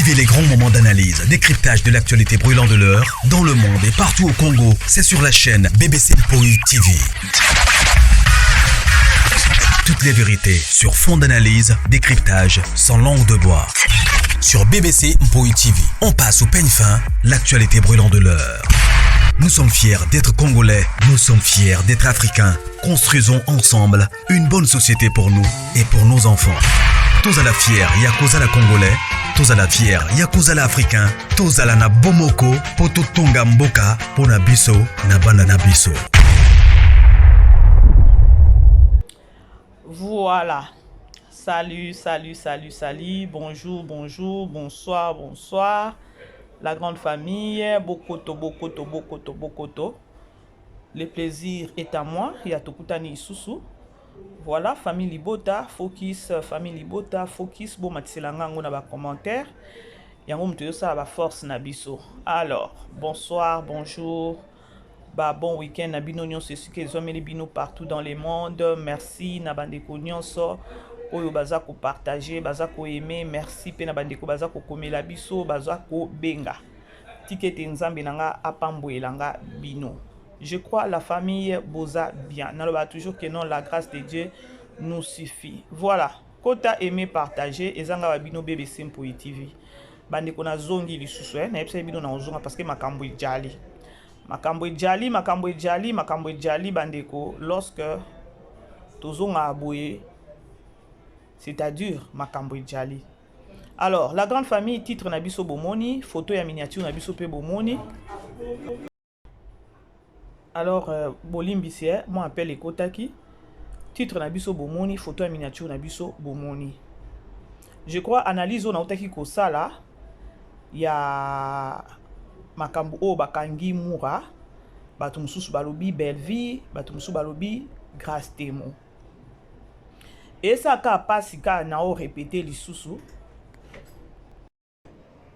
Vivez les grands moments d'analyse, décryptage de l'actualité brûlante de l'heure, dans le monde et partout au Congo. C'est sur la chaîne BBC Mpoi TV. Toutes les vérités sur fond d'analyse, décryptage, sans langue de bois. Sur BBC Mpoi TV, on passe au peigne fin l'actualité brûlante de l'heure. Nous sommes fiers d'être Congolais, nous sommes fiers d'être Africains. Construisons ensemble une bonne société pour nous et pour nos enfants. Tozala fiers ya kozala Congolais, tozala fiers ya kozala Africain, tozala na bomoko po totonga mboka pona biso na bana na biso. Voilà. Salut, salut, salut, salut. Bonjour, bonjour, bonsoir, bonsoir. La grande famille, bokoto, bokoto, bokoto, bokoto. Le plaisir est à moi. Ya tokutani lisusu. Voilà, famille Libota, focus, famille Libota, focus. Bon, matisela nga yango na ba commentaire. Yango moto ezosala ba force na biso. Alors, bonsoir, bonjour. Ba bon week-end na bino nyonso esika ezwameli bino partout dans le monde. Merci na bandeko nyonso oyo baza kopartage, baza koaime. Merci mpe na bandeko baza kokomela biso, baza kobenga. Tika ete Nzambe na nga apamboyela nga bino. Je crois la famille boza bien. Naloba toujours que non, la grâce de Dieu nous suffit. Voilà. Kota aimer, partager, ezanga ba bino BBC Mpoi TV. Bandeko na zongi lisusu eh, nayebisaki bino na ozonga parce que makambo ejali. Makambo ejali, makambo ejali, makambo ejali bandeko lorsque tozonga boye, c'est-à-dire makambo ejali. Alors, la grande famille, titre na biso bomoni, photo ya miniature na biso pe bomoni. Alors, bolimbisi, eh, moi appel ekotaki. Titre na biso bomoni, photo ya miniature na biso bomoni. Je crois analyse oyo nautaki kosala ya makambo oyo bakangi Mura, bato mosusu balobi Bellevue, bato mosusu balobi Grâce Temo. Esaka pasi kaka na o répéter lisusu.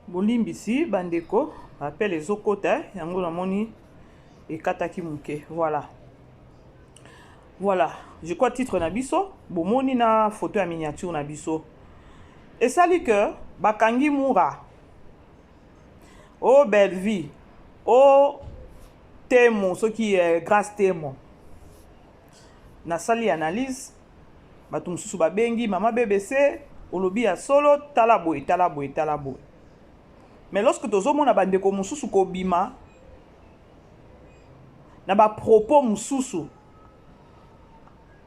Bolimbisi bandeko, appel ezokota yango namoni ekataki moke. Voilà. Voilà, je crois titre na biso bomoni na photo ya miniature na biso. Esali que bakangi Mura, o Bellevue, o Temo, soki Grâce Temo. Nasali analyse, bato mosusu babengi mama BBC, olobi ya solo, tala boye, tala boye, tala boye. Mais lorsque tozomona bandeko mosusu kobima na ba propos mosusu,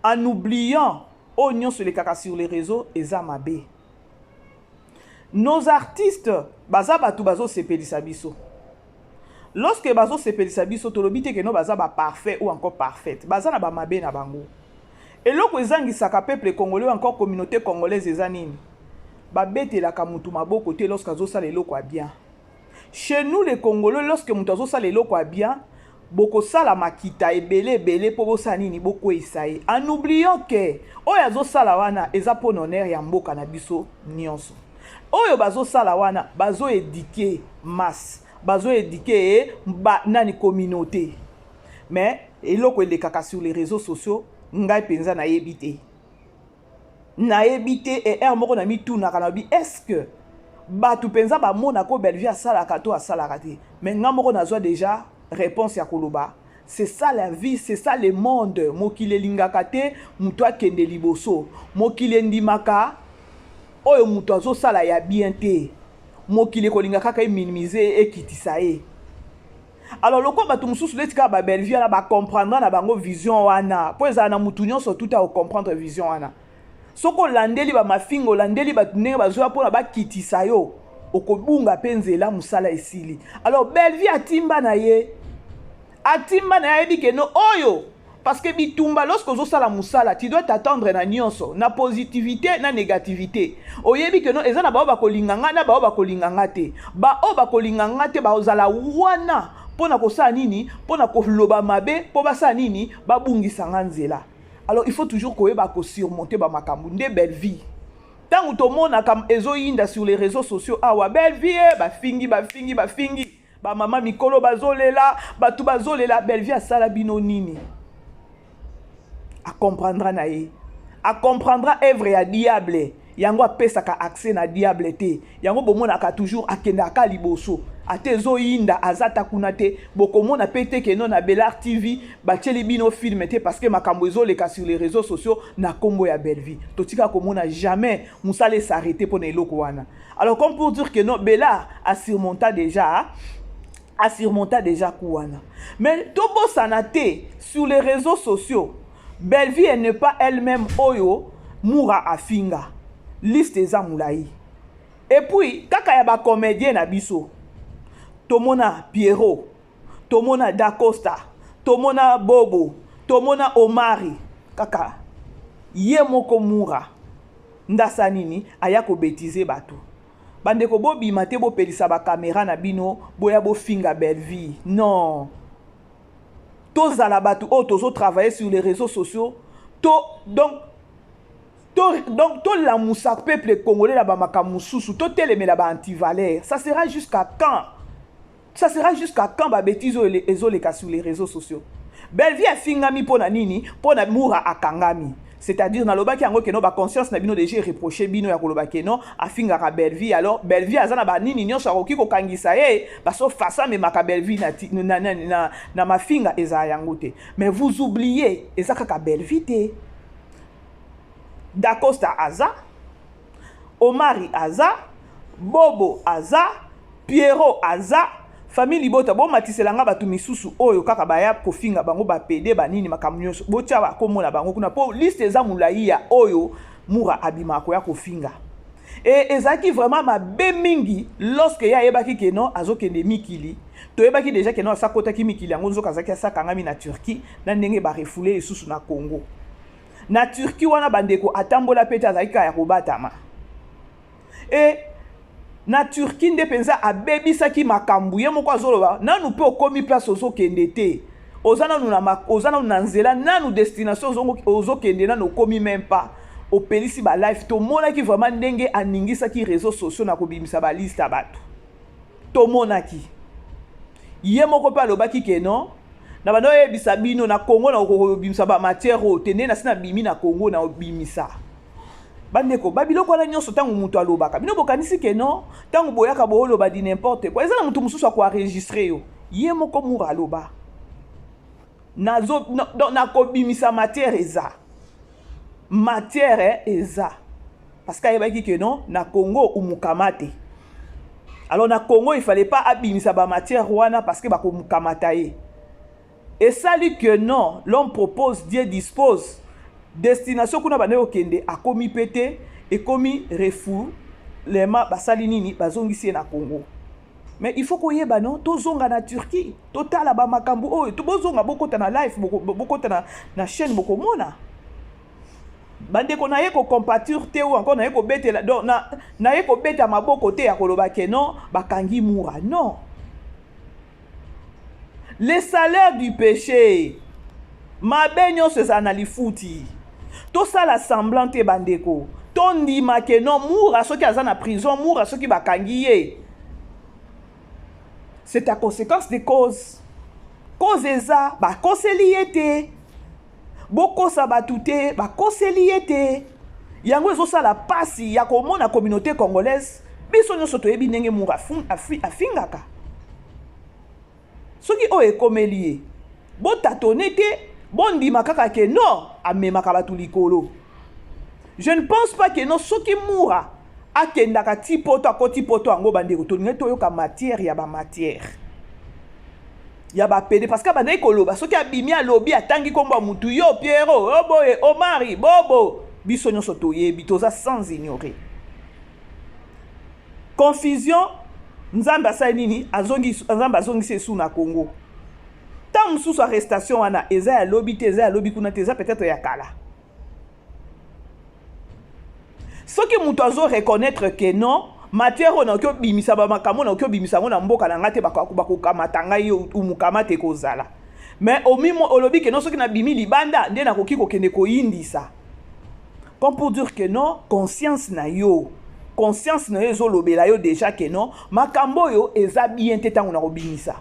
en oubliant oyo nyonso elekaka sur les réseaux, eza mabe. Nos artistes baza bato bazosepelisa biso. Lorsque bazosepelisa biso, tolobi te ke no baza baparfait ou encore parfaite, baza na bamabe na bango. Eloko ezangisaka peuple congolais ou encore communauté congolaise eza nini? Babetelaka mutu maboko te lorsque azosala eloko ya bien. Chez nous les Congolais, lorsque mutu azosala eloko ya bien, bokosala makita ebele ebele mpo bosala nini? Bokweyisa ye, en oubliant ke oyo azosala wana eza mpo na honneur ya mboka na biso nyonso. Oyo bazosala wana bazoéduquer masse, bazoéduquer ba, nani, communauté. Mais eloko elekaka sur les réseaux sociaux, ngai mpenza nayebi te, nayebi te. E heure moko na mitunaka, na bi est ce que bato mpenza bamonaka oyo Bellevue asalaka to asalaka te? Mais ngai moko nazwa déjà réponse ya koloba: c'est ça la vie, c'est ça le monde. Mokili elingaka te moto akende liboso. Mokili endimaka oyo moto azosala ya bien te. Mokili ekolinga kaka eminimize, ekitisa ye. Alors lokola bato mosusu neti kaka baBellevue wana bacomprendre na bango vision wana, mpo ezala na motu nyonso tuta akocomprendre vision wana. Soki olandeli bamafinga, olandeli bato ndenge bazoya mpona bakitisa yo, okobunga mpe nzela, mosala esili. Alors Bellevue atimba na ye, atimba na ye, ayebi ke no oyo, parce que bitumba, lorsque ozosala mosala, tu dois t'attendre na nyonso, na positivité na négativité. Oyebi ke no eza na bao bakolinga nga na bao bakolinga nga te. Baoyo bakolinga nga te bazala wana mpo na kosala nini? Mpo na koloba mabe, mpo basala nini? Babungisa nga nzela. Alors il faut toujours koyeba kosurmonter bamakambo. Nde Bellevue, ntango tomonaka ezoyinda sur les réseaux sociaux awa, Bellevue bafingi, bafingi, bafingi, bamama mikolo bazolela, bato bazolela. Bellevue asala bino nini? Acomprendra na ye, acomprendra œuvre ya diable. Yango apesaka accès na diable te. Yango bomonaka toujours akendaka liboso. Ata ezoyinda aza ata kuna te. Bokomona pe te que non na Bel'Art TV batieli bino film te parce que makambo ezoleka sur les réseaux sociaux na kombo ya Bellevue. Totika komona jamais mosala es'arrêter mpo na eloko wana. Alors comme pour dire que non, Bel'Art a surmonta déjà, a surmonta déjà coup wana. Mais tobosana te, sur les réseaux sociaux, Bellevue, elle n'est pas elle-même oyo Mura afinga. Liste eza molai. Et puis kaka ya bacomédien na biso, tomona Pierrot, tomona Dacosta, tomona Bobo, tomona Omari. Kaka ye moko Mura ndasa nini aya kobetize bato. Bandeko, bobima te, bopelisa bacaméra na bino, boya bofinga Bellevue. Non, tozala bato oyo tozotravailler sur les réseaux sociaux to donc tolamusa peuple congolais na bamakambo mosusu, totelemela baantivaleur. Ça sera jusqu'à quand? Ça sera jusqu'à quand babêtises oyo ezoleka sur les réseaux sociaux? Bellevue afingami mpo na nini? Mpo na Mura akangami. C'est-à-dire nalobaki yango que non, baconscience na bino déjà reproche bino ya koloba que non, afingaka Bellevue. Alors Bellevue aza na banini nyonso akoki kokangisa ye, parce que façon amemaka Bellevue na mafinga ezala yango te. Mais vous oubliez, eza kaka Bellevue te. Dacosta aza, Omari aza, Bobo aza, Pierrot aza. Famille libota, bomatiselanga bato misusu oyo kaka baya kofinga bango, bapede banini, makambo nyonso, botia bakomona bango kuna, mpo liste eza molai ya oyo Mura abimaka koya kofinga. E ezalaki vraiment mabe mingi lorsque ye ayebaki que non, azokende mikili. Toyebaki déjà que non, asakotaki mikili yango, nzoka azalaki asakangami na Turquie, na ndenge barefouler lisusu na Congo. Na Turquie wana, bandeko, atambola mpe te, azalaki kaka ya kobatama. E na Turquie nde mpenza abebisaki makambo. Ye moko azoloba nanu mpe okomi place ozokende te, oza nanu na nzela, nanu destination ozokende nanu okomi même pas, opelisi balive. Tomonaki vraiment ndenge aningisaki réseaux sociaux na kobimisa baliste ya bato. Tomonaki ye moko mpe alobaki que non, na bando oyebisa bino na Kongo na kobimisa bamatière oyo te, nde nasi nabimi na Kongo na obimisa. Bandeko, babiloko wana nyonso, ntango moto alobaka, bino bokanisi que non, ntango boyaka booloba di n'importe quoi, eza na moto mosusu akoenregistrer yo. Ye moko Mura aloba nakobimisa matière, eza matière eza parce que ayebaki que non, na Congo umukama te. Alors na Congo, il fallait pas abimisa bamatière wana parce que bakomukamata ye. Esali que non, l'homme propose, Dieu dispose. Destination kuna bandeki kokende akomi mpe te, ekomi refoulement. Basali nini? Bazongisi ye na Congo. Mais il faut koyeba non, tozonga na Turquie, totala bamakambo oyo. Bozonga, bokota na live, bokota na chaîne, bokomona. Bandeko, naye kocompatir te ou encore naye kobetela, donc naye kobeta maboko te ya koloba que non, bakangi Mura. Non, le salaire du péché, mabe nyonso ezala na lifuti. Tosala semblant te, bandeko. Tondima que non, Mura soki aza na prison, Mura soki bakangi ye, c'est à conséquence des causes. Cause eza bakoseli ye te. Bokosa bato te, bakoseli ye te. Yango ezosala mpasi ya komona communauté congolaise. Biso nyonso toyebi ndenge Mura afingaka. Soki oyo ekomeli ye, botatone te, bondima kaka que non, amemaka bato likolo. Je ne pense pas que non, soki Mura akendaka ti poto, akoti poto yango, bandeko, tolingi toyoka matière ya bamatière ya bapede, parce que abandaki koloba soki abimi, alobi, atangi nkombo ya mutu, yo Piero, oboye, Omari, Bobo, biso nyonso toyebi, toza sans ignorer. Confusion, Nzambe asali nini? Nzambe azongisi esu na Congo. Ntango mosusu arrestation wana eza ya lobi te, eza ya lobi kuna te, eza peut-être ya kala. Soki moto azo reconnaître que non, matière oyo nakoki obimisa, bamakambo nakoki obimisa yango na mboka na ngai te, bakokamata ngai, umukama te kozala. Mais olobi que non, soki nabimi libanda nde nakoki kokende koyindisa. Comme pour dire que non, conscience na yo ezolobela yo déjà que non, makambo oyo eza bien te, ntango nakobimisa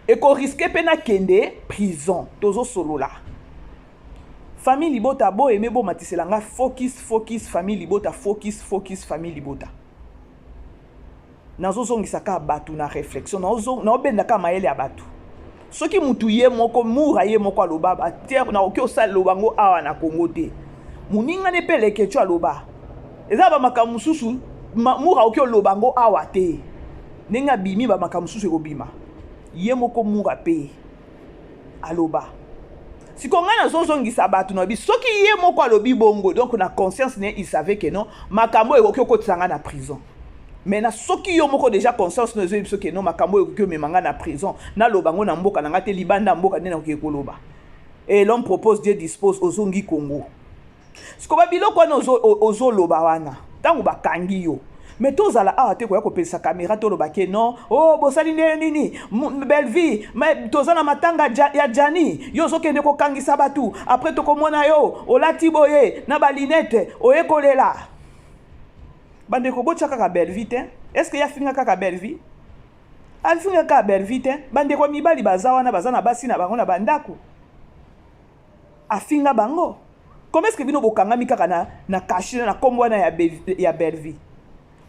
ekorisquer mpe nakende prison. Tozosolola. Famille libota, boyeme, bomatisela nga focus, focus, famille libota, focus, focus, famille libota. Nazozongisa kaka bato na réflexion, naobenda kaka mayele ya bato. Soki mutu ye moko, Mura ye moko aloba batere, nakoki osala bango awa na Kongo te. Moningane mpe Lekecu aloba, eza bamakambo mosusu Mura okoki oloba yango awa te. Ndenge abimi, bamakambo mosusu ekobima. Ye moko Mura mpe aloba. Sikoyo ngai nazozongisa bato na biso: soki ye moko alobi bongo, donc na conscience ne, il savait que non, makambo oyo ekoki okotisa ngai na prison. Mais na soki yo moko déjà conscience no ezoyebi soki no, makambo oyo ekoki omema ngai na prison, naloba yango na mboka na ngai te, libanda mboka nde nakoki koloba. Et l'homme propose, Dieu dispose. Ozongi Congo sikoyo, babiloko wana ozoloba wana, ntango bakangi yo, mais tozala awa te koya kopelisa caméra, toloba ke non, oh, bosali nde nini Bellevie? Mais toza na matanga ya Jani, yo ozokende kokangisa bato. Après tokomona yo olati boye na balinete, oye kolela. Bandeko, botya kaka Bellevie te. Est ce que yafinga kaka Bellevie? Afinga kaka Bellevie te. Bandeko mibali baza wana, baza na basi na bango na bandako, afinga bango. Comment est ce que bino bokangami kaka na cachet na nkombo wana ya Bellevie?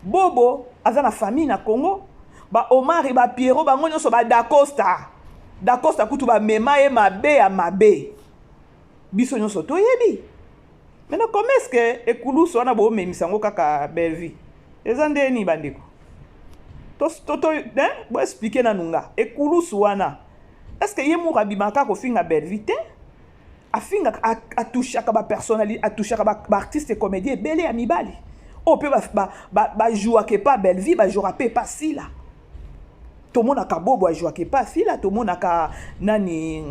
Bobo aza na famille na Congo, baOmari, baPiero, bango nyonso, badacosta. Dacosta kutu bamema ye mabe ya mabe, biso nyonso toyebi. Maintenant, comment est ce que ekulusu wana boomemisa yango kaka Bellevie? Eza ndeni, bandeko? Boexpliquer nanu nga ekulusu wana. Est ce que ye moko abimaka kofinga Bellevie te? Afingaka, atouchaka bapersonnalité, atouchaka baartiste comédien ebele ya mibali oyo mpe bajouaka epa Bellevie, bajouaka mpe epa Sila. Tomonaka Bobo ajouaka epa Sila, tomonaka nani,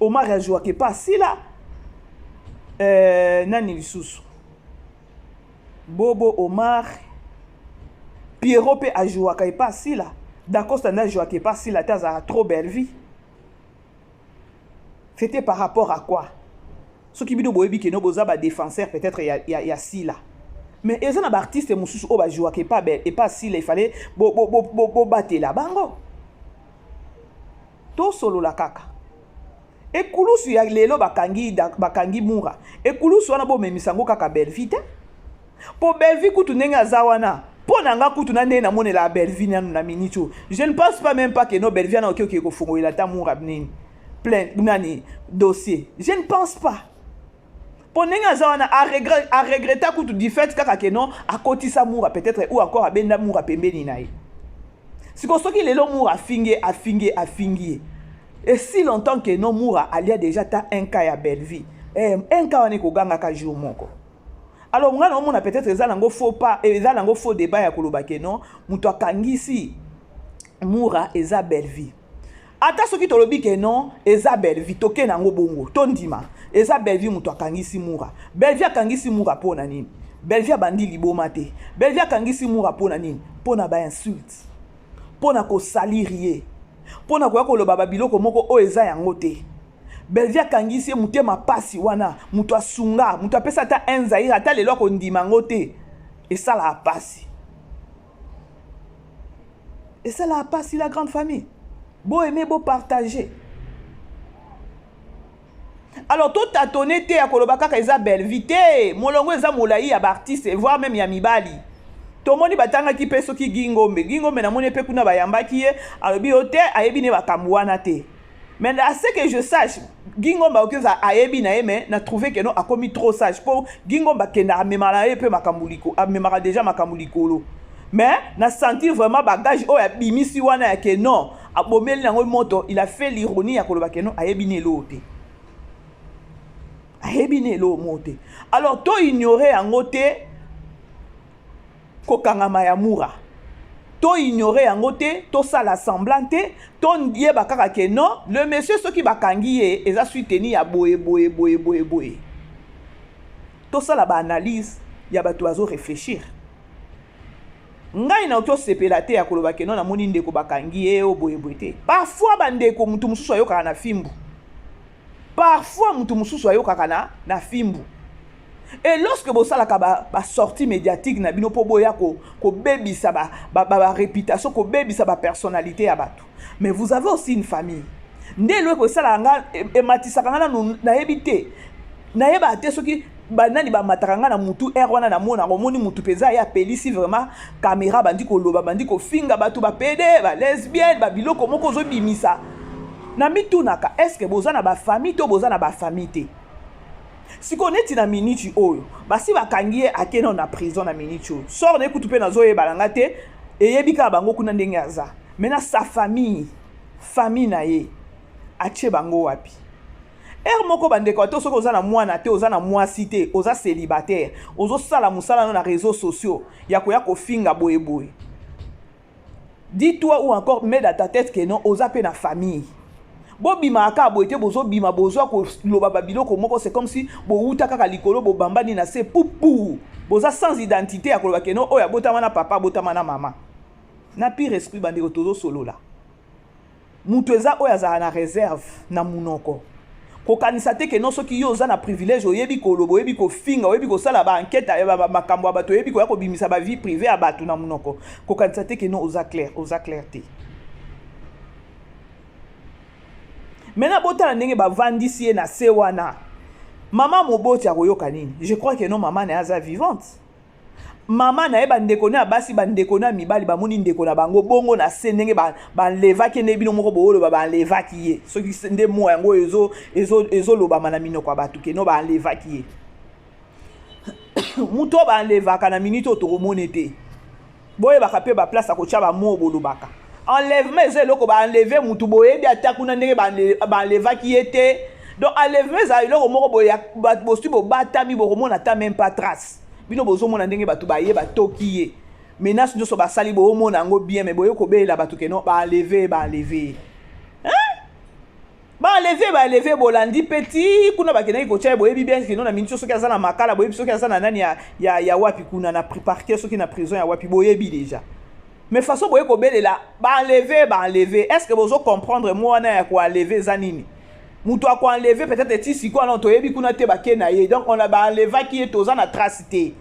Omar ajouaka epa Sila, nani lisusu, Bobo, Omar, Pierrot mpe ajouaka epa Sila. Dacosta nde ajouaka epa Sila te, azalaka trop Bellevie. C'était par rapport à quoi? Soki bino boyebi keno boza badéfenseur peut-être ya Sila, mais eza na baartiste mosusu oyo bajouaka epa Sila, ifale bobatela bango. Tosolola kaka ekulusu ya lelo. Bakangi Mura, ekulusu wana bomemisa yango kaka Bellevie te, mpo Bellevie kutu ndenge aza wana, mpo na nga kutu na ndenge namonela Bellevie nanu na minute oyo, je ne pense pas même pas ke no, Bellevie ana okoki kofongolela ata Mura nini, plein nani, dossier. Je ne pense pas, mpo ndenge aza wana, aregreta kutu du fait kaka ke non, akotisa Mura peut-être ou encore abenda Mura pembeni na ye. Sikoyo soki lelo Mura afingi ye, afingi ye, afingi ye, et si longtemps que non, Mura alia déjà ta un cas ya Bellevie, un cas wana ekogangaka jour moko. Alors ngai naomona peut-être eza nango faux pas, eza nango faux débat ya koloba ke non, moto akangisi Mura eza Bellevie. Ata soki tolobi ke non, eza Bellevie, toke nango bongo, tondima eza Bellevie moto akangisi Mura. Bellevie akangisi Mura mpo na nini? Bellevie abandi liboma te. Bellevie akangisi Mura mpo na nini? Mpo na bainsulte, mpo na kosalir ye, mpo na koya koloba babiloko moko oyo eza yango te. Bellevie akangisi ye motema pasi wana. Moto asunga, moto apesa ata un zaire, ata lelo akondima yango te. Esalaka pasi, esalaka pasi. La grande famille, boaime, bopartage. Alors totatone te ya koloba kaka eza Bellevie te. Molongo eza molai ya baartiste, voire même ya mibali. Tomoni batangaki mpe soki Gingombe. Gingombe, namoni mpe kuna bayambaki ye, alobi yo te, ayebi ne makambo wana te. Mais à ce que je sache, Gingombe akoki ozala ayebi na ye, mais na trouve ke non, akomi trop sage, mpo Gingombe akendaka, amemaka na ye mpe makambo, amemaka déjà makambo likolo. Mais na sentir vraiment bagage oyo abimisi wana ya ke non, abomeli yango moto. Il a fait l'ironie ya koloba ke non, ayebi ne eloo te, ayebi ne eloo mo te. Alors to ignore yango te, kokangama ya Mura, to ignore yango te, tosala semblant te. Toyeba kaka ke non, le monsieur, soki bakangi ye, eza suite ni ya boye boye boye boye boye. Tosala baanalyse ya bato bazoréfléchir. Ngai nakoki osepela te ya koloba ke non, namoni ndeko bakangi ye o boye boye te. Parfois bandeko, motu mosusu ayokaka na fimbu, parfois motu mosusu ayokaka na fimbu. Et lorsque bosalaka basortie ba médiatique na bino mpo boya kobebisa baréputation, ba kobebisa bapersonnalité ya bato, mais vous avez aussi une famille. Nde eloko esalaka nga, ematisaka nga nanu, nayebi te. Nayebaka te soki banani bamataka nga na mutu heure wana namonaka omoni mutu mpenza ye apelisi vraiment kamera bandi koloba bandi kofinga bato bapede balesbienne babiloko moko ozobimisa. Na mitunaka est-ce boza na bafamille to boza na bafamille te? Sikoyo neti na miniti oyo basi bakangi ye ake nano na prison na miniti oyo sort na ye kutu mpe nazoyeba na nga te, eyebi kaka bango kuna ndenge aza. Maintenant sa famille, famille na ye atie bango wapi? Heure moko bandeko ata soki oza na mwana te, oza na mwasi te, oza célibataire, ozosala mosala no na réseaux sociaux ya koya kofinga boyeboye, dis-toi ou encore mets dans ta tête que non, oza mpe na famille. Bobimaka kaka boye te, bozobima bozwa koloba babiloko moko, c'est comme si bowuta kaka likolo bobambani na se pupu, boza sans identité ya koloba que non, oyo abotama na papa, abotama na mama. Na pire esprit bandeko tozosolola, moto eza oyo azala na réserve na munoko. Kokanisa te que non, soki yo oza na privilège, oyebi koloba, oyebi kofinga, oyebi kosala baenquête ya makambo ya bato, oyebi koya kobimisa bavie privée ya bato na munoko, kokanisa te que non, oza clair. Oza clair te. Maintenant botala ndenge bavandisi ye na se wana. Mama moboti akoyoka nini? Je crois que non, mama na ye aza vivante, mama na ye, bandeko na ya basi, bandeko na ya mibali bamoni ndeko na bango bongo na se ndenge balevaki nde bino moko booloba balevaki ye. Soki nde mo yango ezolobama na minoko ya bato que non, balevaki ye, moto oyo balevaka na minute oyo tokomona te. Boyebaka mpe baplace akotya bamo bolobaka enlèvement eza eloko baenleve mutu, boyebi ata kuna ndenge baenlevaki ye te. Donc enlèvement ezala eloko moko boye, bosi bobatami, bokomona ata même pas trace. Bino bozomona ndenge bato baye batoki ye, menace nyonso basali, boomona yango bien, mais boye kobelela bato que non, baenleve, baenleve, baenleve, baenleve. Bolandi mpe ti kuna bakendaki kotia ye, boyebi bien que non, na miniti soki aza na Makala, boyebi soki aza na nani ya wapi kuna na parquet, soki na prison ya wapi, boyebi déjà. Mais façon boye kobelela baenleve, baenleve, est ce que bozo comprendre mo wana ya koenleve eza nini? Moto akoenleve peut-être ti sikoyo wana toyebi kuna te bake na ye. Donc on a baenlevaki ye, toza na trace te,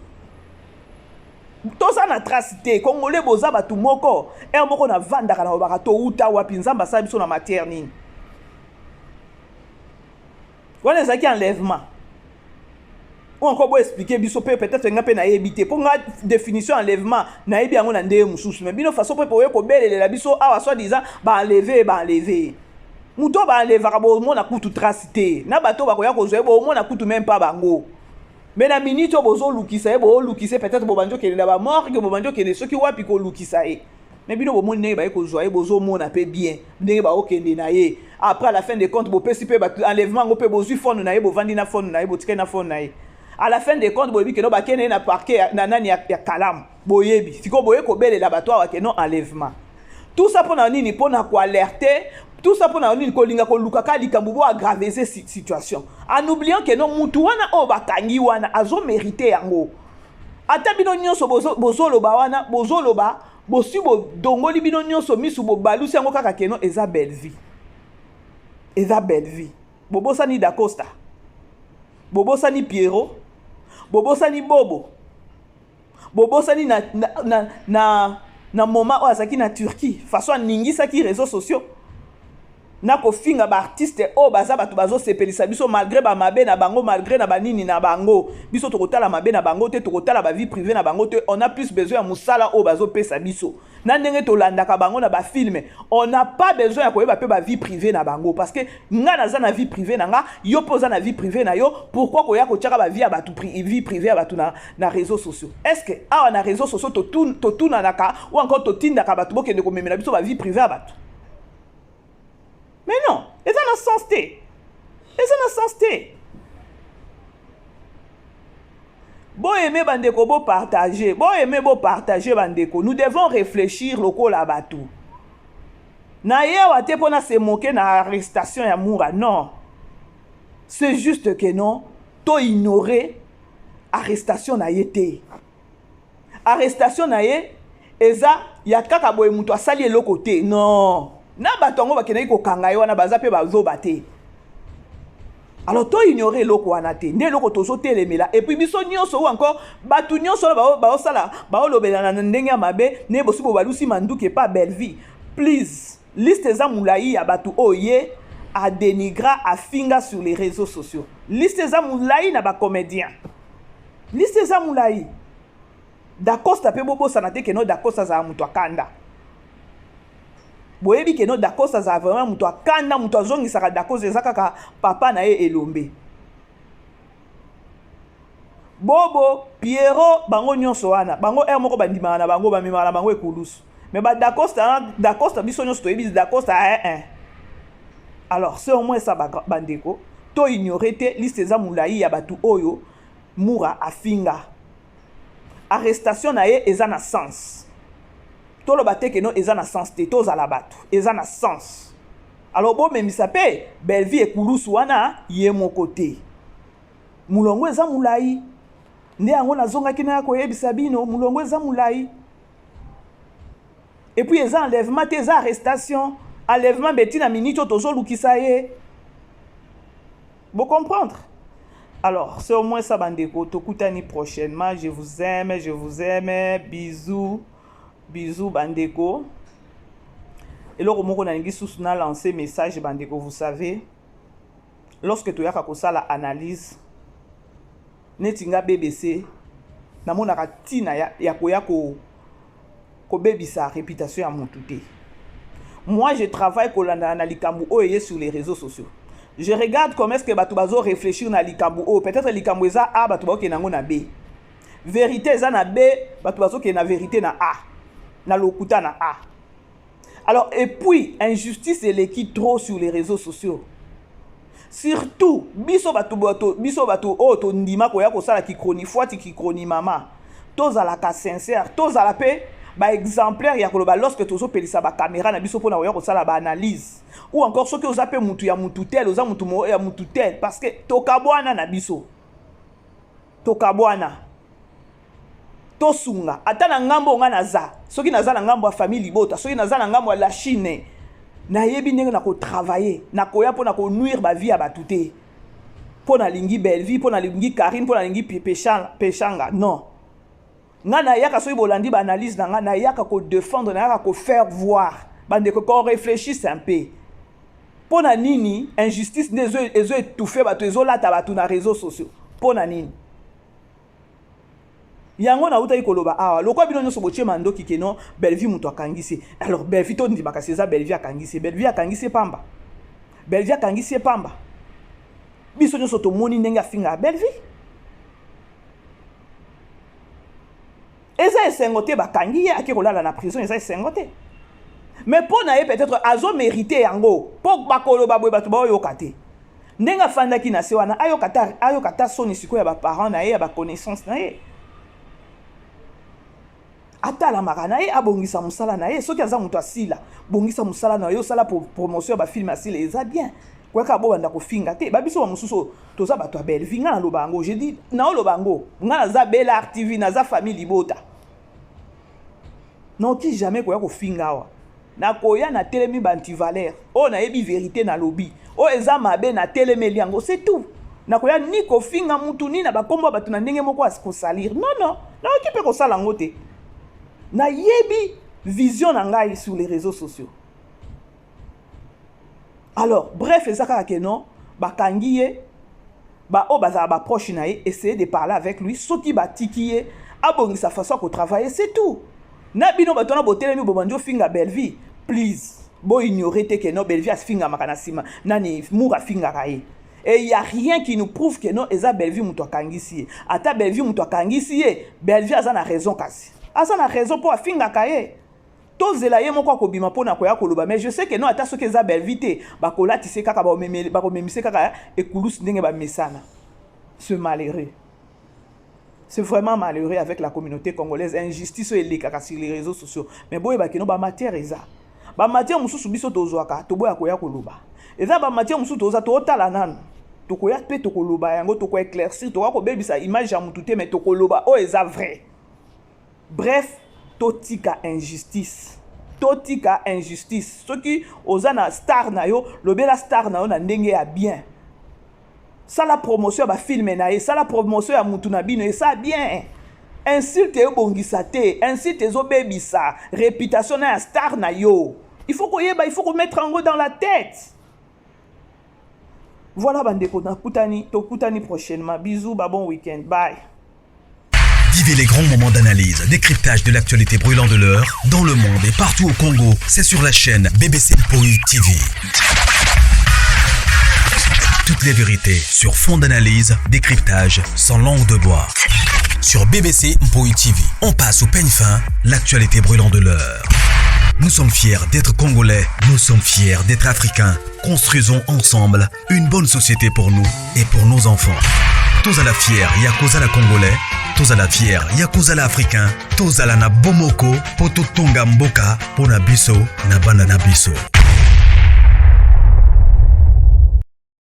toza na trace te. Congolais boza bato moko, heure moko navandaka na lobaka touta wapi, Nzambe asala biso na matière nini? Wana ezalaki enlèvement ou encore boexplike biso mpe, peut-être nga mpe nayebi te, mpo nga définition enlèvement nayebi yango na ndenge mosusu. Mais bino façon mpe boye kobelelela biso awa soi disant baenleve, baenleve, moto oyo baenlevaka bomona kutu trace te, na bato oyo bakoya kozwa ye bomona kutu même pas bango. Mais na minute oyo bozolukisa ye, boolukisa ye, peut-être bobandi okende na bamorgue, bobandi okende soki wapi kolukisa ye. Mais bino bomoni ndenge baye kozwa ye, bozomona mpe bien ndenge baokende na ye. Après, à la fin de compte, bopesi mpe bato enlèvement yango mpe bozwi phone na ye, bovandi na phone na ye, botikali na phone na ye. À la fin de compte, boyebi que non, bakende ye na parquet na nani ya Kalamu. Boyebi sikoyo boye kobelela bato awa que non, enlèvement. Tout ça mpona nini? Mpona koalerte. Tout ça mpona nini? Kolinga koluka kaka likambo bo aggraver situation en oubliant que non, mutu wana oyo bakangi wana azomérite yango. Ata bino nyonso bozoloba wana, bozoloba, bosi bodongoli bino nyonso misu, bobalusi yango kaka que non, eza belle vie, eza belle vie. Bobosani Dacosta, bobosani Pierrot, bobosani Bobo, bobosani na moment oyo azalaki na Turquie, façon aningisaki réseaux sociaux na kofinga baartiste oyo baza bato bazosepelisa biso malgré bamabe na bango, malgré na banini na bango. Biso tokotala mabe na bango te, tokotala bavie privée na bango te. On a plus besoin ya mosala oyo bazopesa biso na ndenge tolandaka bango na bafilme. On n'a pas besoin ya koyeba mpe bavie privée na bango, parce que nga naza na vie privée na nga, yo mpe oza na vie privée na yo. Pourquoi koya kotiaka bavie ya bato, vie privée ya bato na réseaux sociaux? Est ce que awa na réseaux sociaux totunanaka ou encore totindaka bato bokende komemela biso bavie privée ya bato? Mais non, eza na sens te, eza na sens te. Boaime bandeko, bopartage, boaime, bopartage bandeko. Nous devons réfléchir lokola bato. Nayewa te mpona se moquer na arrestation ya Mura, non. C'est juste que non, toignore arrestation na ye te. Arrestation na ye eza ya kaka boye, moto asali eloko te. Non, na bato yango bakendaki kokanga ye wana baza mpe bazoba te. Alors toignore eloko wana te, nde eloko tozotelemela. Et puis biso nyonso ou encore bato nyonso wana baosala, baolobelana na ndenge ya mabe nde bosi bobalusi manduki epa Bellevie. Please, liste eza molai ya bato oyo ye Adenigra, afinga sur les réseaux sociaux. Liste eza molai na bacomédien, liste eza molai. Dacosta mpe, bobosana te que non, Dacosta azala moto akanda. Boyebi que non, Dacosta azala vraiment moto akanda. Moto azongisaka Dacosta eza kaka papa na ye Elombe, Bobo, Piero, bango nyonso wana. Bango ere moko bandimaka na bango, bamemaka na bango ekulusu. Mais badacosta, Dacosta, biso nyonso toyebi Dacosta eh, eh. Alors c'est au moins ça, bandeko, to ignore te, liste eza molai ya bato oyo Mura afinga. Arrestation na ye eza na sens. Toloba te que non, eza na sens te. Tozala bato, eza na sens. Alors bomemisa mpe Bellevie ekulusu wana ye moko te. Molongo eza molai. Nde yango nazongaki na ya koyebisa bino, molongo eza molai. Et puis eza enlèvement te, eza arrestation. Enlèvement beti na minute oyo tozolukisa ye, bocomprendre. Alors c'est au moins ça, bandeko. Tokutani prochainement. Je vous aime, je vous aime. Bisous, bisous, bandeko. Eloko moko nalingi susu na lancer message, bandeko. Vous savez, lorsque toyaka kosala analyse neti nga BBC, namonaka ntina ya koya kobebisa réputation ya motu te. Moi, je travaille kolandana na likambo oyo eye sur les réseaux sociaux. Je regarde comment est-ce que bato bazo réfléchir na likambo oyo. Peut-être likambo eza A, bato bazokende yango na B. Vérité eza na B, bato bazokende na vérité na A, na lokuta na A. Alors, et puis injustice eleki trop sur les réseaux sociaux, surtout biso bato, bato biso bato oyo tondima koya kosala kichronifuati, kichroni mama. Tozalaka sincère, tozala mpe baexemplaire ya koloba lorsque tozopelisa bacaméra na biso mpona koya kosala baanalyse, ou encore soki oza mpe mutu ya mutu tel, oza mutu ya mutu tel, parce que tokabwana na biso, tokabwana. Tosunga ata na ngambo. Nga naza, soki naza na ngambo ya famille libota, soki naza na ngambo ya la Chine, nayebi ndenge na kotravaille. Nakoya mpo na konuire bavie ya bato te, mpo nalingi Bellevie, mpo nalingi Karine, mpo nalingi Peshanga. Non, nga nayaka, soki bolandi baanalyse na nga, nayaka kodefendre, nayaka kofaire voir bandeko qu'on réfléchisse un peu. Mpo na nini injustice nde ezoétouffe bato, ezolata bato na réseaux sociaux? Mpo na nini? Yango nautaki koloba awa, lokwa bino nyonso botie mandoki que non, Bellevie moto akangisi. Alors Bellevie, tondima kasi eza Bellevie akangisi. Bellevie akangisi pamba, Bellevie akangisi ye pamba. Biso nyonso tomoni ndenge afingaka Bellevie. Eza esengo te. Bakangi ye, ake kolala na prison, eza esengo te. Mais mpo na ye, peut-être azomérite yango, mpo bakoloba boye, bato baoyoka te ndenge afandaki na se wana. Ayoka ta soni sikoyo ya baparent na ye, ya baconnaissance na ye. Atalamaka na ye, abongisa mosala na ye. Soki aza moto asila, bongisa mosala na ye, osala promotion ya bafilme asila, eza bien. Koyaka bobanda kofinga te. Babiso bamosusu toza bato ya Bellevie. Ngai naloba yango, je dis, naoloba yango, ngai naza Belar TV, naza famille libota. Noki jamais koya kofinga awa. Nakoya, natelemi baantivaleur oyo nayebi vérité, nalobi oyo eza mabe, natelemeli yango, c'est tout. Nakoya ni kofinga mutu, ni na bakombo ya bato na ndenge moko kosalir. Non, non, nakoki mpe kosala yango te. Nayebi vision na ngai sur les réseaux sociaux. Alors bref, eza kaka que non, bakangi ye. Baoyo bazala baproche na ye, essayer de parler avec lui. Soki batiki ye, abongisa façon ya kotravailler, c'est tout. Na bino bato wana botelemi, bobandi ofinga Bellevie, please, boignore te que non, Bellevie afingamaka na nsima nani, Mour afingaka ye. Et y a rien qui nous prouve que non, eza Bellevie moto akangisi ye. Ata Bellevie moto akangisi ye, Bellevie aza na raison, kasi aza na raison mpo afingaka ye. Tozela ye moko akobima mpona koya koloba. Mais je sais que non, ata soki eza Bellevie te, bakolatisa kaka, bakomemise kaka ekulusu ndenge bamesana. C'est malheureux, c'est vraiment malheureux avec la communauté congolaise, injustice oyo elekaka sur les réseaux sociaux. Mais boyebaki no, bamatière eza bamatière mosusu biso tozwaka, toboya koya koloba. Eza bamatière mosusu toza, tootala nanu, tokoya mpe tokoloba yango, tokoéclaircir. Tokoya kobebisa image ya motu te, mais tokoloba oyo eza vrai. Bref, totika injustice, totika injustice. Soki oza na star na yo, lobela star na yo na ndenge ya bien, sala promotion ya bafilme na ye, sala promotion ya mutu na bino, esa bien. Insulte ebongisa te, insulte ezobebisa réputation na ya star na yo. Il faut koyeba, il faut komettre yango dans la tête. Voilà bandeko, nakutani, tokutani prochainement. Bisous, ba bon week-end. Bye. Vivez les grands moments d'analyse, décryptage de l'actualité brûlante de l'heure, dans le monde et partout au Congo. C'est sur la chaîne BBC Mpoi TV. Toutes les vérités sur fond d'analyse, décryptage, sans langue de bois. Sur BBC Mpoi TV, on passe au peigne fin l'actualité brûlante de l'heure. Nous sommes fiers d'être Congolais, nous sommes fiers d'être Africains. Construisons ensemble une bonne société pour nous et pour nos enfants. Tozala fier ya kozala Congolais, tozala fier ya kozala Africain, tozala na bomoko po totonga mboka mpo na biso na bana na biso.